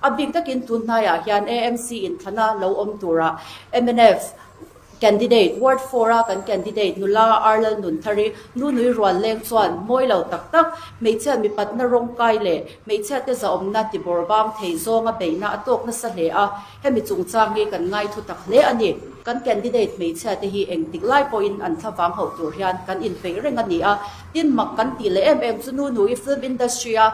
A bik takin tun hnaiah hian AMC inthlana lo awm turah mnf Candidate, Ward Four-a kan candidate nula Arlal Nunthari nu nui rual leng chuan mawi lo tak tak, hmeichhia mipatna rawng kai leh hmeichhiate zahawmna tibawr bang thei zawnga beihna a tawk nasa hle a, hemi chungchang hi kan ngai thu tak hle a ni. Kan candidate hmeichhiate hi engtik lai pawhin an thlavang hauh tur hian kan inpeih reng a ni a, tin mak kan tih leh em em chu nu nui film industry-a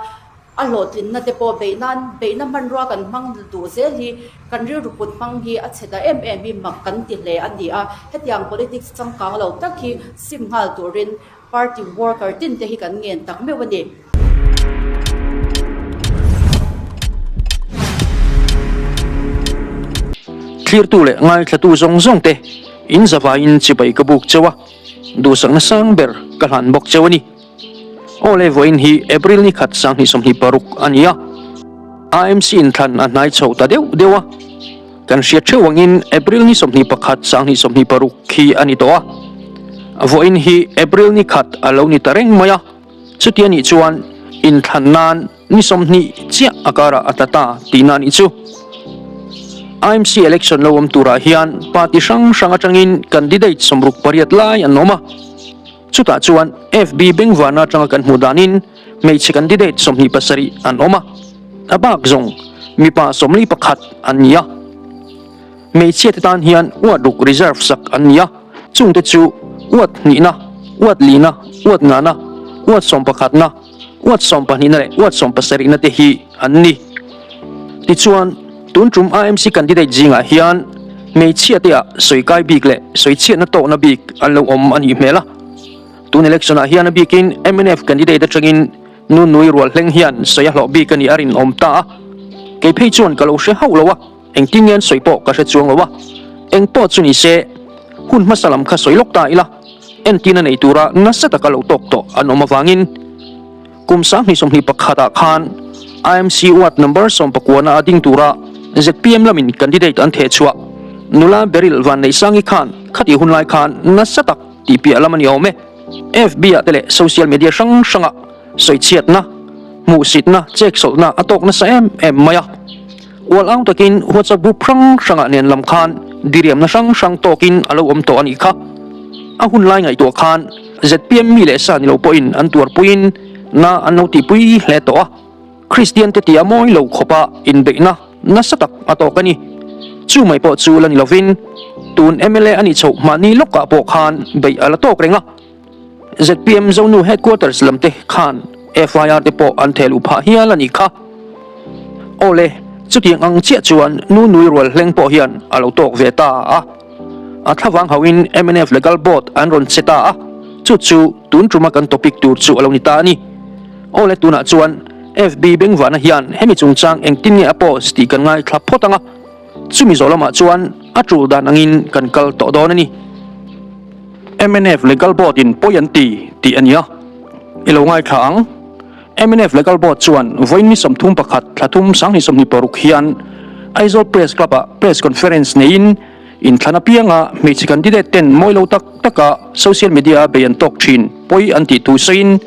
A hlawhtlinna te pawh beih nan beihna hmanrua kan hmang duh zel hi kan rilru put hmang hi a chhe ta em em hi mak kan ti hle a ni a. Hetiang politics changkang lo tak hi sim nghal turin party worker tin te hi kan ngen tak meuh a ni. Thlirtu leh ngaithlatu zawng zawng te in zavaiin chibai ka buk cheu a, duhsakna sang ber ka hlan bawk cheu a ni. Aw le vawiin hi April ni khat 2026 a ni a, AMC inthlan a hnai chho ta deuh deuh a, kan hriat theuh angin April ni 21 2026 khi a ni tawh a, vawiin hi April ni khat a lo ni ta reng mai a, chuti a nih chuan inthlan nan ni 20 chiah a karah a tla ta tihna a nih chu. AMC election lo awm turah hian party hrang hrang atangin candidate 68 lai an awm a. Chutah chuan FB Bengvana atanga kan hmuh danin hmeichhe candidate 27 an awm a, a bak zawng mipa 41 an ni a. Hmeichhia te tan hian uat ruk reserve sak an ni a, chungte chu uat hnihna, uat lina, uat ngana, uat sawmpakhatna, uat sawmpahnihna leh uat sawmpasarihna te hi an ni. Tichuan, tun tum AMC candidate zingah hian hmeichhia te ah sawi kai bik leh sawi chhiatna tawkna bik an lo awm a nih hmel a. Tun election ah hian a bikin mnf candidate atangin nu nui rual hleng hian sawi a hlawh bik a nih a rinawm ta a. Kei phei chuan ka lo hre hauh lo a, engtin nge an sawi pawh ka hre chuang lo a. Eng pawh chu ni se, hun hmasa lam kha sawi lawk ta ila, entina nei tura nasa taka lo tawk tawh an awm avangin, Kum 2021 ah khan IMC ward number 19 a ding tura zpm lamin candidate an theh chhuah. Nula Beryl Vanneihsangi khan khatih hunlai khan nasa tak tih piah lam a ni awm e. FB ah te leh social media hrang hrangah sawichhiatna, hmuhsitna, cheksawlhna a tawk nasa em em mai a. Ual ang takin WhatsApp group hrang hrangah nen lam khan diriamna hrang hrang tawkin a lo awm tawh a nih kha. A hun lai ngaihtuah khan zpm mi leh sa ni lo pawhin an tuarpuiin na an lo tihpui hle tawh a. Kristian te tia mawi lo khawpa inbeihna nasa tak a tawk a ni. Chu mai pawh chu la ni lovin tun mla a nih chhoh mahni lawkah pawh khan beih a la tawk reng a. Zpm Zonu Headquarters lam te khan FIR te pawh an thehluh phah hial a nih kha. Awle, chutiang ang chiah chuan nu nui rual hleng pawh hian a lo tawk ve ta a. A thlavang hauhin mnf Legal Board an rawn che ta a, chu chu tun tuma kan topic tur chu a lo ni ta a ni. Awle, tunah chuan FB Bengvana hian hemi chungchang engtin nge a post tih kan ngaithla phawt ang a, chumi zawh lamah chuan a tul dan angin kan kal tawh dawn a ni. Mnf Legal Board in pawi an ti tih a ni a, i lo ngaithla ang. Mnf Legal Board chuan vawiin ni 31 thla thum 2026 hian Aizawl Press Club ah Press Conference neiin inthlan apianga hmeichhe candidate ten mawi lo tak taka social media a bei an tawk thin pawi an tih thu sawiin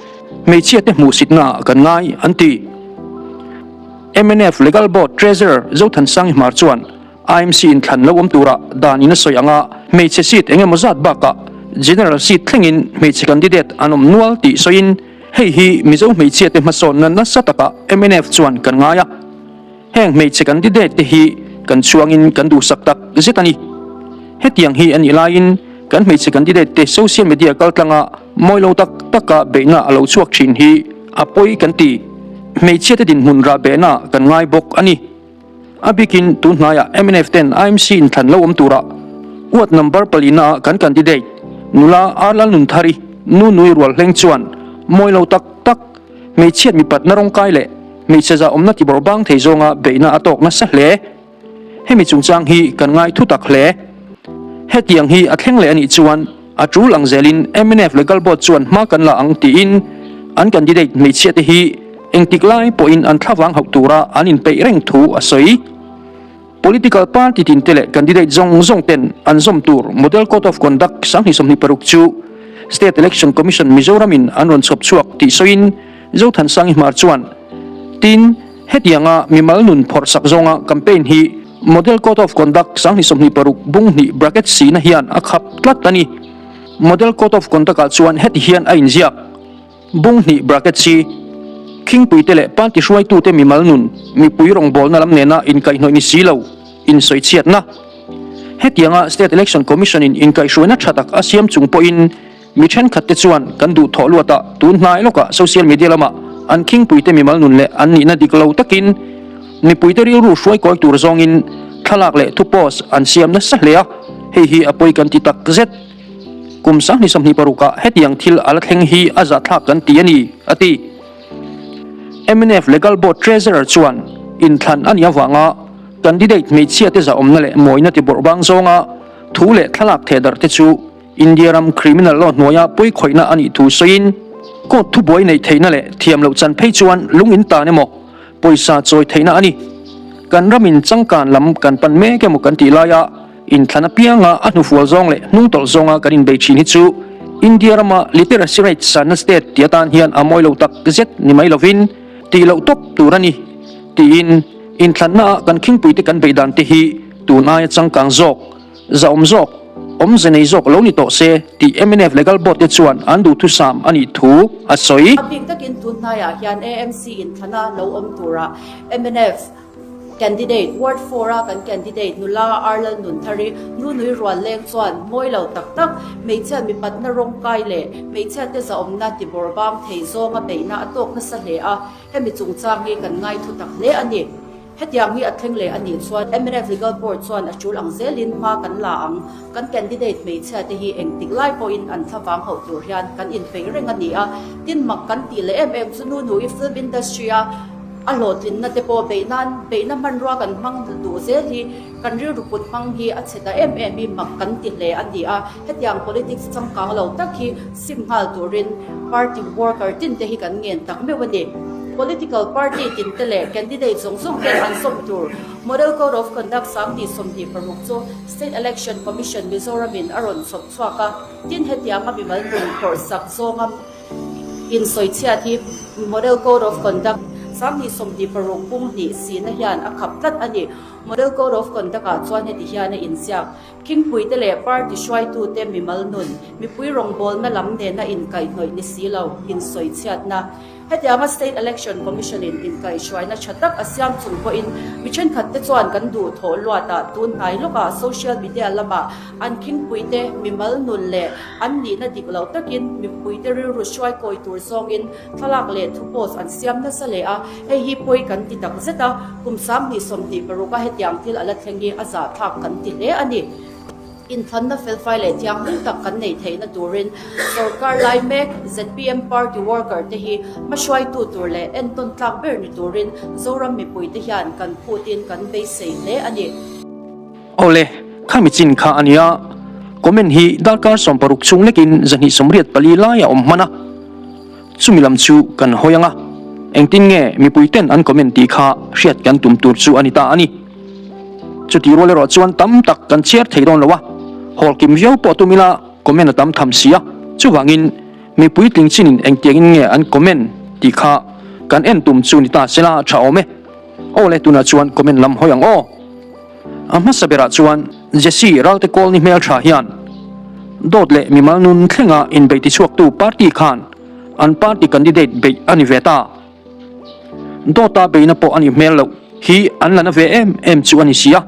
hmeichhia te hmuhsitna ah kan ngai an ti. Mnf Legal Board Treasurer Zothansangi Hmar chuan IMC inthlan lo awm tura dan in a sawi anga hmeichhe seat eng emaw zat bakah General seat thlengin hmeichhe candidate an awm nual tih sawiin hei hi Mizo hmeichhia te hmasawnna nasa takah mnf chuan kan ngai a, heng hmeichhe candidate te hi kan chhuangin kan duhsak tak zet a ni. Hetiang hi a nih laiin kan hmeichhe candidate te social media kaltlanga mawi lo tak taka beihna a lo chhuak thin hi a pawi kan ti. Hmeichhia te dinhmun rah behna kan ngai bawk a ni. A bikin tun hnaiah mnf ten IMC inthlan lo awm turah ward number palina ah kan candidate nula Arlal Nunthari nu nui rual hleng chuan mawi lo tak tak hmeichhiat mipatna rawngkai leh hmeichhe zah awmna tibawrh bang thei zawnga beihna a tawk nasa hle. Hemi chungchang hi kan ngai thu tak hle. Hetiang hi a thleng leh a nih chuan a tul ang zelin mnf Legal Board chuan hma kan la ang tiin an candidate hmeichhia te hi engtik lai pawhin an thlavang hauh tura an inpeih reng thu a sawi. Political party tin te leh candidate zawng zawng ten an zawm tur Model Code of Conduct 2026 chu State Election Commission Mizoram in an rawn chhawp chhuak tih sawiin Zothansangi Hmar chuan tin. Hetianga mimal nun phawrh sak zawnga campaign hi Model Code of Conduct 2026 bung hnih bracket sihna hian a khap tlat a ni. Model Code of Conduct ah chuan heti hian a inziak, Bung hnih bracket si, Khingpuite leh party hruaitute mimal nun mipui rawngbawlna lam nena inkaihhnawih ni si lo, insawichhiatna. Hetianga State Election Commission in inkaihhruaina tha tak a siam chung pawhin Mi thenkhatte chuan kan duh thawh luatah tun hnai lawkah social media lamah an khingpuite mimal nun leh an nihna dik lo takin mipuite rilru hruai kawi tur zawngin thlalak leh thu post an siam nasa hle a, hei hi a pawi kan ti tak zet. Kum 2026 ah hetiang thil a la thleng hi a zahthlak kan ti a ni, a ti. Mnf Legal Board Treasurer chuan inthlan a nih avanga candidate hmeichhiate zahawmna leh mawina tibawrh bang zawnga thu leh thlalak thehdarh te chu India ram criminal law hnuaia pawikhawihna a nih thu sawiin, court thubuai neih theihna leh thiam loh chan phei chuan lung in tan emaw pawisa chawi theihna a ni. Kan ramin changkan lam kan pan mek emaw kan tih laia inthlan apianga a hnufual zawng leh hnungtawlh zawnga kan inbei thin hi chu India rama literacy rate sanna state ti atan hian a mawi lo tak zet ni mai lovin tih loh tawp tur a ni tiin inthlannaah kan khingpuite kan beih dan te hi tun aia changkang zawk Zahawm zawk, awmze nei zawk lo ni tawh se tih mnf Legal Board te chuan an duhthusam a nih thu a sawi. A bik takin tun hnaiah hian AMC inthlana lo awm turah mnf candidate Ward four a kan candidate nula Arlal Nunthari Nunui Rualleng chuan mawi lo tak tak hmeichhia mipatna rawngkai leh hmeichhiate zahawmna tibawrhbang thei zawnga beihna a tawk nasa hle a, hemi chungchang hi kan ngaithu tak hle a ni. Hetiang hi a thleng leh a nih chuan mnf Legal Board chuan a tul ang zelin hma kan la ang. Kan candidate hmeichhia te hi engtik lai pawhin an thlavang hauh tur hian kan inpeih reng a ni a. Tin mak kan tih leh em em chu nu nu i film industry a a hlawhtlinna te pawh beih nan beihna hmanrua kan hmang duh zel hi kan rilru put hmang hi a chhe ta em em hi mak kan ti hle a ni a. Hetiang politics changkang lo tak hi sim nghal turin party worker tin te hi kan ngen tak meuh a ni. Political party tin te leh candidate zawng zawng ten an sawm tur Model Code of Conduct 2026 chu State Election Commission Mizoram in a rawn chhawp chhuak a, tin hetianga mimal nun phawrh sak zawnga insawichhiat hi Model Code of Conduct 2026 pum hnih sihna hian a khap tlat a ni. Model Code of Conduct ah chuan heti hian a inziak. Khingpuite leh party hruaitute mimal nun, mipui rawngbawlna lam nena inkaihhnawih ni si lo, insawichhiatna. Hetianga State Election Commission-in inkaihhruaina tha tak a siam chung pawhin mi thenkhatte chuan kan duh thawh luatah tun hnai lawkah social media lamah an khingpuite mimal nun leh an nihna dik lo takin mipuite rilru hruaikawi tur zawngin thlalak leh thu post an siam nasa leh a, hei hi pawi kan ti tak zet a, kum 2026 a hetiang thil a la thleng hi a zahthlak kan ti hle a ni. Inthlanna felfai leh thianghlim tak kan neih theihna turin sorkar lai mek zpm party worker te hi hmahruaitu tur leh entawn tlak ber ni turin Zoram mipuite hian kan phutin kan beisei hle a ni. Awle, khami chin kha a nia. Comment hi darkar 16 chhung lekin 284 lai a awm hman a. Chumi lam chu kan hawi ang a, engtin nge mipui ten an comment tih kha hriat kan tum tur chu a ni ta a ni. Chutih rual erawh chuan tam tak kan chhiar thei dawn lo a, hawl kim viau pawh tum ila comment a tam tham si a, chuvangin mipui tling chinin engtiangin nge an comment tih kha kan en tum chu ni ta sela tha awm e. Aw le tunah chuan comment lam hawi ang aw. A hmasa berah chuan Jesse Ralte Kawlni hmeltha hian dawt leh mimal nun thlenga inbeih tichhuaktu party khan an party candidate beih a ni ve ta. Dawta beihna pawh a nih hmel loh hi an la na ve em em chu a ni si a.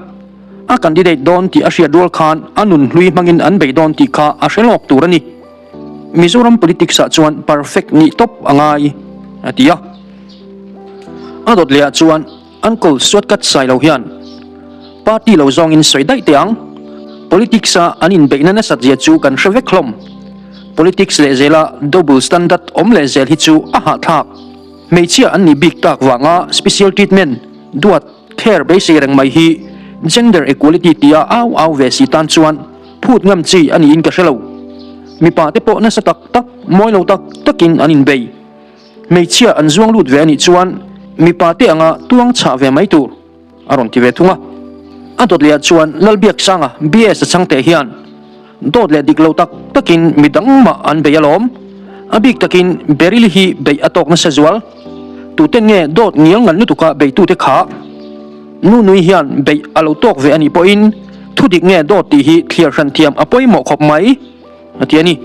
A candidate dawn tih a hriat rual khan a nun hlui hmangin an beih dawn tih kha a hre lawk tur a ni. Mizoram politics ah chuan perfect nih tawp a ngai, a ti a. A dawt lehah chuan Uncle Suatkat Sailo hian party lo zawngin sawi daih teh ang. Politics a an inbeihna nasat zia chu kan hre vek hlawm. Politics leh zela double standard awm leh zel hi chu a hahthlak. Hmeichhia an nih bik tak vanga special treatment, duat, care beisei reng mai hi gender equality tia au au ve si tan chuan phut ngam chi a niin ka hre lo. Mipa te pawh nasa tak tak, mawi lo tak takin an inbei. Hmeichhia an zuang lut ve a nih chuan mipa te anga tuang chhah ve mai tur a rawn ti ve thung a. A dawt lehah chuan Lalbiaksanga BS a chhang teh hian dawt leh dik lo tak takin mi dang mah an bei alawm. A bik takin Beryl hi beih a tawk nasa zual. Tuten nge dawt ngial ngan lutuka beitute kha? Nu nui hian beih a lo tawk ve a nih pawhin thu dik nge dawt tih hi thliar hran thiam a pawimawh khawp mai, a ti a ni.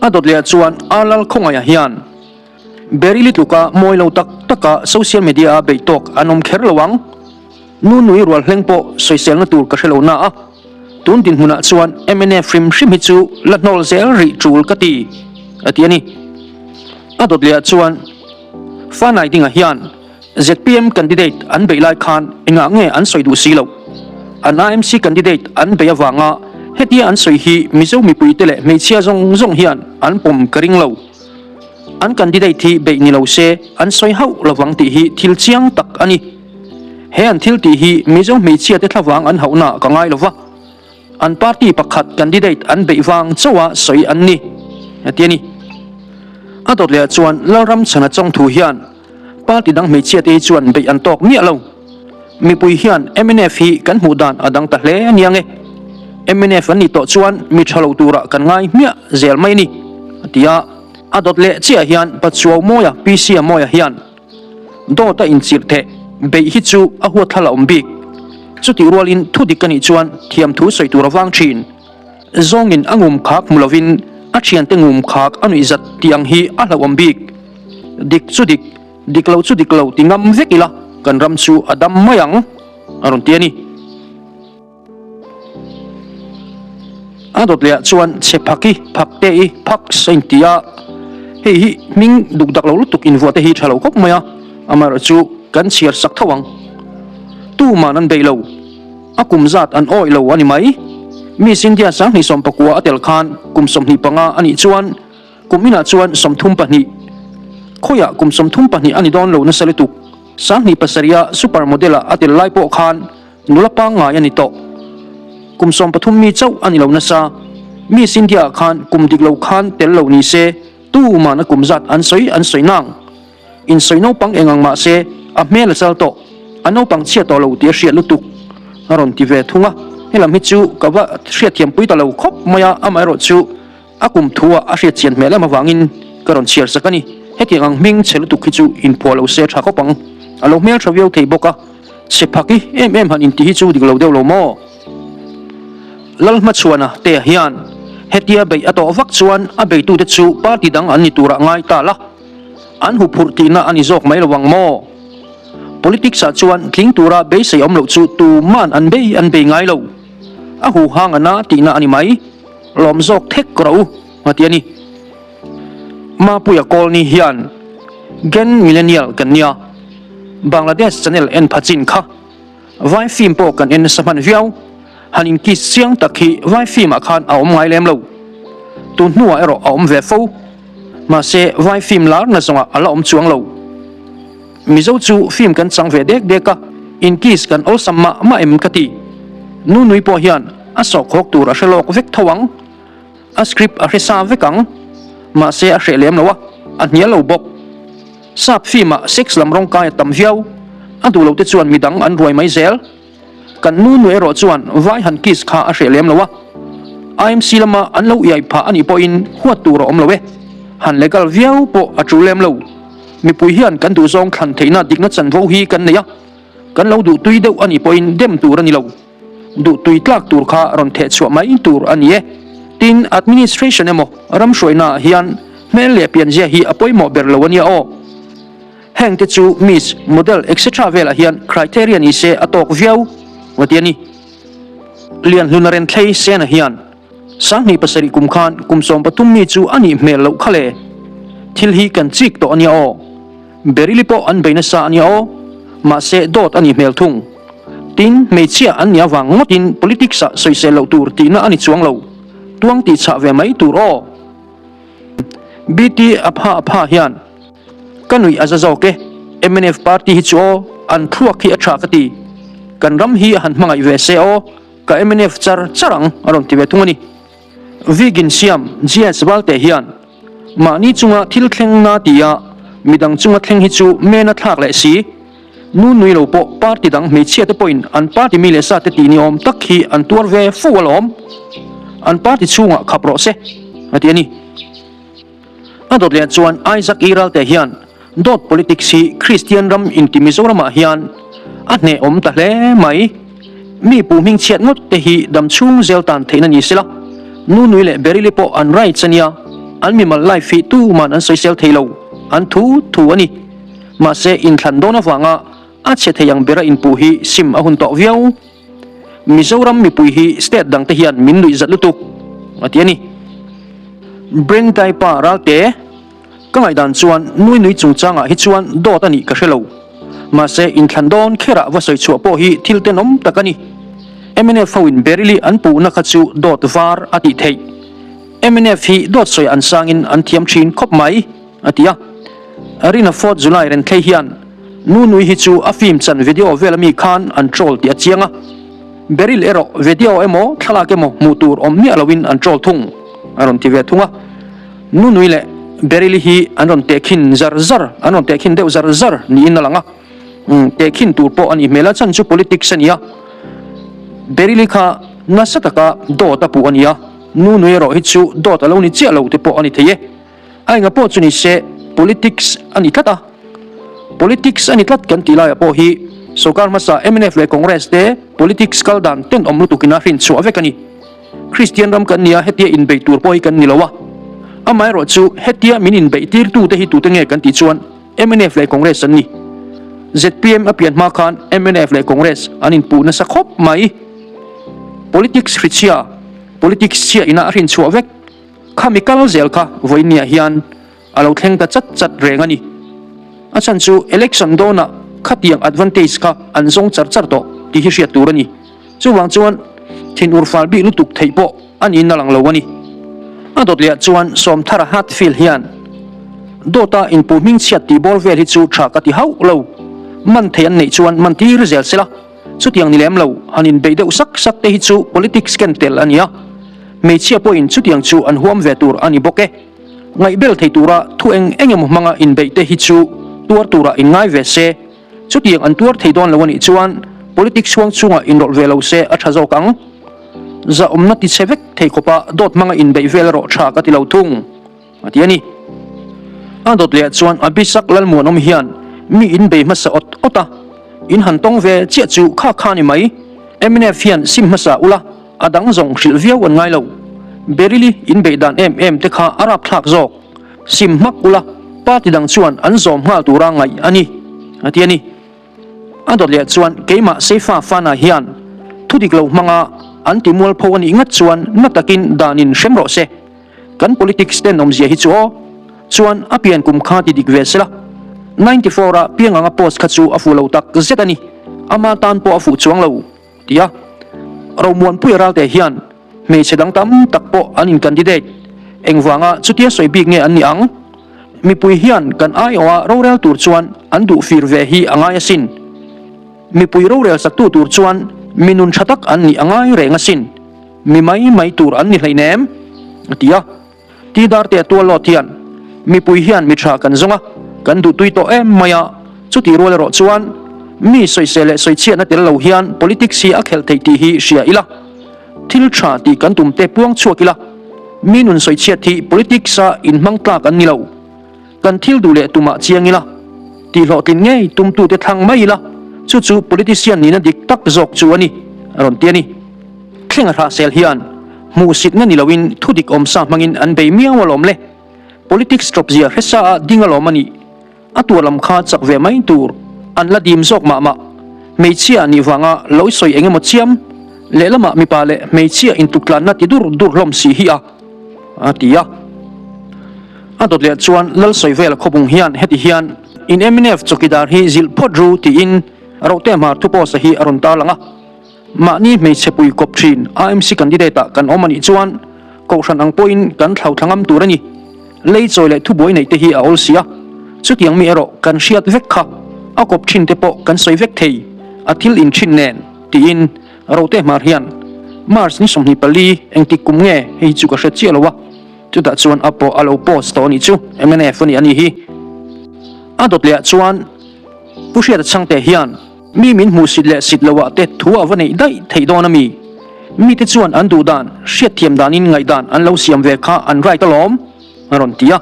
A dawt leh ah chuan Arlal Khawngaiha hian Beryl-i tluka mawi lo tak taka social media-a beih tawk an awm kher lo ang. Nu nui rual hleng pawh sawiselna tur ka hre lo na a, tun dinhmunah chuan mnf hrim hrim hi chu la hnawl zel rih tul ka ti, a ti a ni. A dawt lehah chuan Fanai dingah hian zpm candidate an beih lai khan engah nge an sawi duh si loh? An AMC candidate an beih avanga hetia an sawi hi Mizo mipuite leh hmeichhia zawng zawng hian an pawm ka ring lo. An candidate hi beih ni lo se an sawi hauh lovang tih hi thil chiang tak a ni. He an thil tih hi Mizo hmeichhia te thlavang an hauhna ka ngai lova, an party pakhat candidate an beih vang chauha sawi an ni, a ti a ni. A dawt lehah chuan Lalramchhana chawngthu hian party dang hmeichhia te hi chuan beih an tawk miah lo. Mipui hian mnf hi kan hmuh dan a dang ta hle a nia nge. Mnf an nih tawh chuan mi tha lo turah kan ngai hmiah zel mai a ni, a ti a. A dawt leh chiah hian Pachuau Mawia, PC Mawia hian Dawt a inchirh theh beih hi chu a huatthla la awm bik. Chutih rualin thu dik a nih chuan thiamthu sawi tur a vang thin. Zawngin a ngum khak hmu lovin a thiante ngum khak a nuih zat tih ang hi a hlauhawm bik. Dik chu dik, dik lo chu dik lo ti ngam vek ila kan ram chu a dam mai ang, a rawn ti a ni. A dawt lehah chuan chhe phak i, phak te i, phaks a inti a, hei hi hming duk dak lo lutuk invuah te hi tha lo khawp mai a, amaherawhchu kan chhiar sak tho ang. Tuman an beih lo, a kum zat an awih lo a ni mai. Miss India 2019 a tel khan kum 25 a nih chuan kum inah chuan 32, khawiah kum 32 a ni dawn lo nasa lutuk. 2007 a super model ah a tel lai pawh khan Nula pangngai a ni tawh. Kum 13 mi chauh a ni lo nasa. Miss India ah khan kum dik lo khan tel lo ni se, tuman a kum zat an sawi an sawi nang. In sawi naupang eng ang mah se, a hmel a chal tawh. A naupang chhia tawh lo tih a hriat lutuk. A rawn ti ve thung a. Helam hi chu ka va hriatthiampui ta lo khawp mai a, amaherawhchu A kum thu ah a hriat chian hmel em avangin ka rawn chhiar sak a ni. Hetiang ang hming chhe lutuk hi chu inphuah lo se tha khawp ang. A lo hmel tha viau thei bawk a, chhe phak i em em han inti hi chu dik lo deuh lo maw? Lalhmachhuana te hian hetia beih a tawh vak chuan a beitute chu party dang an ni turah ngai ta la, an huphurh tihna a ni zawk mai lo ang maw? Politics ah chuan tling tura beisei awm loh chu tuman an bei an bei ngai lo. A huhang a na tihna a ni mai. Lawm zawk thek rawh u, a ti a ni. Mapuia Colney hian Gen Millennial kan nia, Bangladesh channel en pha chin kha. Vai film pawh kan en nasa hman viau. Han in kiss chiang tak hi vai film ah khan a awm ngai lem lo. Tun hnuah erawh a awm ve fo. Mahse vai film lar na zawngah a la awm chuang lo. Mizo chu film kan chang ve dek dek a, in kiss kan awlsam mah mah em ka ti. Nu nui pawh hian a sawhkhawk tur a hre lawk vek tho ang. A script a hre sa vek ang. Mahse a hreh lem lo a, a hnial lo bawk. Sap film ah sex lam rawng kai a tam viau. A duh lo te chuan midang an ruai mai zel. Kan nu nu erawh chuan vai han kiss kha a hreh lem lo a, IMC lama an lo iai phah a nih pawhin huat tur a awm lo e. Han legal viau pawh a tul lem lo. Mipui hian kan duhzawng thlan theihna dikna chanvo hi kan nei a, kan lo duhtui deuh a nih pawhin dem tur a ni lo. Duhtui tlak tur kha rawn theh chhuah mai tur a ni e. Tin, administration emaw ramhruainaah hian hmel leh pianzia hi a pawimawh ber lo a nia aw. Heng te chu Miss, Model etc velah hian criteria ni se a tawk viau va ti a ni. Lianhluna Renthlei Sena hian 2007 kum khan kum 13 mi chu a nih hmel loh kha le. Thil hi kan chik tawh a nia aw. Berili pawh an bei nasa a nia aw. Mahse dawt a nih hmel thung. Tin, hmeichhia an nih avang ngawtin politics ah sawisel loh tur tihna a ni chuang lo. Tuang tih chhah ve mai tur aw. BT a pha a pha hian. Ka nuih a za zawk e. Mnf party hi chu aw, an thluak hi a tha ka ti. Kan ram hi a han hmangaih ve se aw, ka mnf char char ang a rawn ti ve thung a ni. Vegan siam GS Valte hian mahni chunga thil thleng na ti a, midang chunga thleng hi chu men a thlak leh si. Nu nui lo pawh party dang hmeichhia te pawhin an party mi leh sa te tih ni awm tak hi an tuar ve fo alawm. An party chhungah khap rawh se a ti a ni. A dawt leh chuan Isaac Iralte hian Dawt politics hi Kristian ram inti Mizoramah hian a hnehawm ta hle mai. Mi pu hming chhiat ngawt te hi dam chhung zel tan theihna ni sela, Nunui leh Berili pawh an rights a nia, an mimal life hi tuman an sawisel thei lo, an thu thu a ni. Mahse inthlan dawn avanga a chhe thei ang bera inpuh hi sim a hun tawh viau. Mizoram mipui hi state dang te hian min nuih zat lutuk, a ti a ni. Brendai pa Ralte, Ka ngaihdan chuan nui nui chungchangah hi chuan dawt a nih ka hre lo. Mahse inthlan dawn kherah va sawi chhuah pawh hi thil tenawm tak a ni. Mnf ho in Berili an puhna kha chu dawt var a tih theih. Mnf hi dawt sawi an sangin an thiam thin khawp mai, a ti a. Rina Fourth July Renthlei hian Nu Nui hi chu a film chan video vel ami khan an troll tih a chiang a. Beryl erawh video emaw thlalak emaw hmuh tur awm miah loin an troll thung, a rawn ti ve thung a. Nu Nui leh Beryl hi an rawn tehkhin zar zar, an rawn tehkhin deuh zar zar niin a lang a. Umm, tehkhin tur pawh a nih hmel a, chhan chu politics a ni a. Beryl kha nasa taka dawt a puh a ni a, Nu Nui erawh hi chu dawt a lo ni chiah lo te pawh a ni thei e. A enga pawh chu ni se, politics a ni tlat a. Politics a ni tlat kan tih laiah pawh hi sorkar hmasa mnf leh Congress te politics kal dan tenawm lutukin a hrinchhuah vek a ni. Kristian ram kan nia hetia inbeih tur pawh hi kan ni lo a. Amaherawh chu hetia min inbeih tirtu te hi tute nge kan tih chuan mnf leh Congress an ni. Zpm a pian hma khan mnf leh Congress an inpuh nasa khawp mai. Politics hrichhia, politics chhia ina a hrinchhuah vek. Khami kal zel kha vawinia hian a lo thleng ta chat chat reng a ni. A chhan chu election dawnah khatiang advantage kha an zawng char char tawh tih hi hriat tur a ni. Chuvang chuan thinur fal bik lutuk theih pawh a niin a lang lo a ni. A dawt leh ah chuan Sawmthara Hatfield hian dawta inpuh hmingchhiat tih bawr vel hi chu tha ka ti hauh lo. Man thei an neih chuan man tir zel sela. Chutiang ni lem lo, han inbeih deuh sak sak te hi chu politics ken tel a ni a. Hmeichhia pawhin chutiang chu an huam ve tur a ni bawk e. Ngaihbel thei tura thu eng eng emaw hmanga inbeih te hi chu tuar turah inngai ve se. Chutiang an tuar thei dawn lo a nih chuan politics chhuang chungah inrawlh ve lo se a tha zawk ang. Zahawmna ti chhe vek thei khawpa dawt hmanga inbeih vel erawh tha ka ti lo thung, a ti a ni. A dawt leh chuan Abisak Lalmuanawm hian mi inbei hmasa awt awt a, in han tawng ve chiah chu kha kha ni mai. Mnf hian sim hmasa ula a dang zawng hrilh viau an ngai lo. Berili inbeih dan em em te kha a rapthlak zawk. Sim hmak ula, party dang chuan an zawm nghal tura ngaih a ni, a ti a ni. A dawt leh chuan keimah Seifa Fana hian thu dik lo hmanga an ti mualpho a nih ngat chuan na takin danin hrem rawh se. Kan politics ten awmzia hi chu aw. Chuan a pian kum kha ti dik ve sela. 94 a piang anga post kha chu a fuh lo tak zet a ni. Ama tan pawh a fuh chuang lo, ti a. Romuanpuia Ralte hian Hmeichhe dang tam tak pawh an in candidate. Engvanga chutia sawi bik nge an nih ang? Mipui hian kan aiawha rorel tur chuan an duh fir ve hi a ngai asin. Mipui rorel saktu tur chuan mi nun tha tak an nih a ngai reng asin. Mi mai mai tur an ni hleinem, a ti a. Tidarte a tual lawt hian mipui hian mi tha kan zawng a, kan duhtui tawh em mai a, chutih rual erawh chuan mi sawisel leh sawichhiatna tel lo hian politics hi a khelh theih tih hi hria ila, thil tha tih kan tum te puang chhuak ila, mi nun sawichhiat hi politics a inhmang tlak an ni lo. Kan thil duh leh tumah chiang ila, tih hlawhtlin ngei tumtute thlang mai ila, chu chu politician nihna dik tak zawk chu a ni, a rawn ti a ni. Thleng a hrahsel hian hmuhsitna ni loin thudik awmsa hmangin an bei miau alawm le. Politics tawpzia hresa a ding alawm a nih. A tuar lam kha chak ve mai tur an la dim zawk mah mah. Hmeichhia nih vanga lo sawi eng emaw chiam, lehlamah mipa leh hmeichhia intuktlanna ti dur dur hlawm si hi a, a ti a. A dawt leh chuan Lal Sawivel khawbung hian heti hian in mnf chawkidar hi zilh phawt ru tiin Rohte Hmar thupost-a hi a rawn tarlang a. Mahni hmeichhe pui kawp thin AMC candidate ah kan awm a nih chuan Kohhran ang pawhin kan thlau thla ngam tur a ni. Lei chawi leh thubuai neih te hi a awl si a, chutiang mi erawh kan hriat vek kha a kawp thin te pawh kan sawi vek thei, a thil in thin nen, tiin Rote Hmar hian March ni 24 engtik kum nge hei hi chu ka hre chiah lo a, chutah chuan a pawh a lo post tawh a nih chu, mnf a nih a ni hi. A dawt leh ah chuan Pu Hriata Chhangte hian Mi min hmuh sit leh sit loh ah te thu a va neih daih theih dawn a mi? Mite chuan an duh dan, hriatthiam danin ngaihdan an lo siam ve kha an right alawm, a rawn ti a.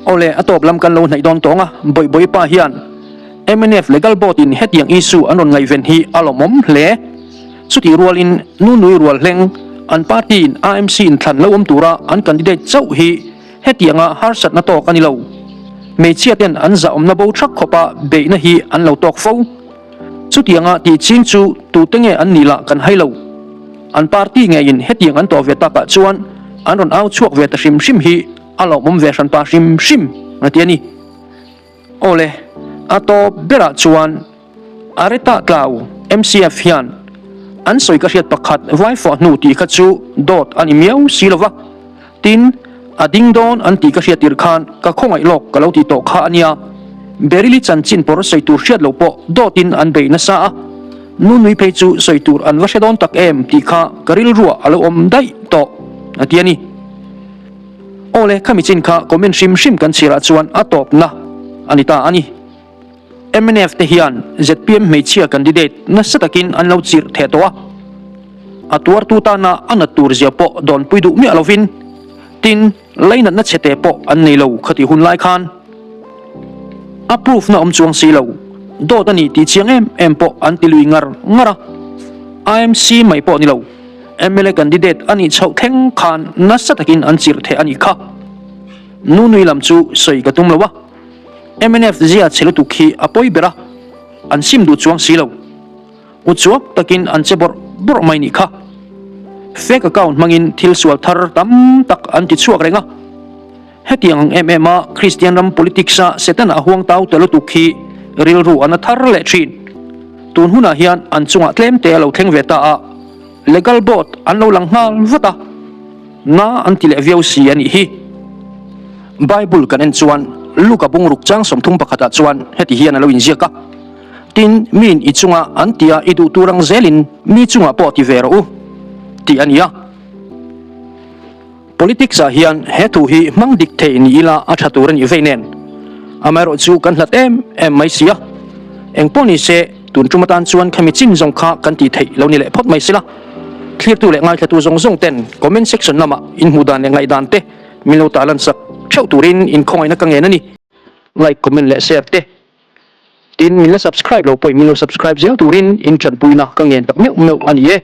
Awle, a tawp lam kan lo hnaih dawn tawng a, Bawihbawi pa hian mnf Legal Board in hetiang issue an rawn ngaihven hi a lawmawm hle. Chutih rualin Nunui Rualhleng an party in AMC in thlan lo awm tura an candidate chauh hi hetianga harsatna tawk a ni lo. Hmeichhia ten an zahawmna bo thak khawpa beihna hi an lo tawk fo. Chutianga tih ching chu tute nge an nih lah kan hai lo. An party ngeiin hetiang an tawh ve takah chuan an rawn au chhuak ve ta hrim hrim hi a lawmawm ve hranpa hrim hrim a ti a ni. Awle, a tawp berah chuan Areta Tlau, MCF hian an sawi ka hriat pakhat vaifuah hnu tih kha chu dawt a ni miau si lo va. Tin, a ding dawn an tih ka hriat tir khan ka khawngaih lawk ka lo tih tawh kha a nia. Beryl-i chanchin pawr sawi tur hriat loh pawh dawtin an bei nasa a, Nunui phei chu sawi tur an va hre dawn tak em tih kha ka rilruah a lo awm daih tawh, a ti a ni. Awle, khami chin kha comment hrim hrim kan chhirah chuan a tawpna a ni ta a ni. Mnf te hian zpm hmeichhia candidate nasa takin an lo chirh theh tawh a, a tuartu tana a nat tur zia pawh dawnpui duh miah lovin, tin, lainatna chhete pawh an nei lo khatih hun lai khan a proof na awm chuang si lo, dawt a ni tih chiang em em pawh an ti lui ngar ngar a, IMC mai pawh ni lo, mla candidate a nih chhoh thleng khan nasa takin an chirh theh a nih kha. Nunui lam chu sawi ka tum lo a. Mnf zia chhe lutuk hi a pawi ber a, an sim duh chuang si lo. U chuak takin an che bawrh bawrh mai nih kha. Fake account hmangin thil sual thar tam tak an ti chhuak reng a. Hetiang ang em em a Kristian ram politics a Setana a huang tau ta lutuk hi rilru a na thar leh thin. Tun hunah hian an chungah tlem te a lo thleng ve ta a, legal board an lo lang nghal vat a. Na an ti leh viau si a nih hi. Bible kan en chuan Luka bungruk chang 31 ah chuan heti hian a lo inziak a, Tin, miin i chunga an tia i duh tur ang zelin mi chungah pawh ti ve rawh u, tih a ni a. Politics ah hian he thu hi hmang dik thei ni ila a tha tur a nih vei nen, amaherawh chu kan hlat em em mai si a. Engpawh ni se, tun tum atan chuan khami chin zawng kha kan tih theih lo ni leh phawt mai sila. Thlirtu leh ngaithlatu zawng zawng ten comment section lamah inhmuh dan leh ngaihdan te min lo tah lan sak theuh turin inkhawngaihna ka ngen a ni. Like, comment leh share te tin min la subscribe lo pawhin min lo subscribe zel turin in tanpuina ka ngen tak meuh meuh a ni e.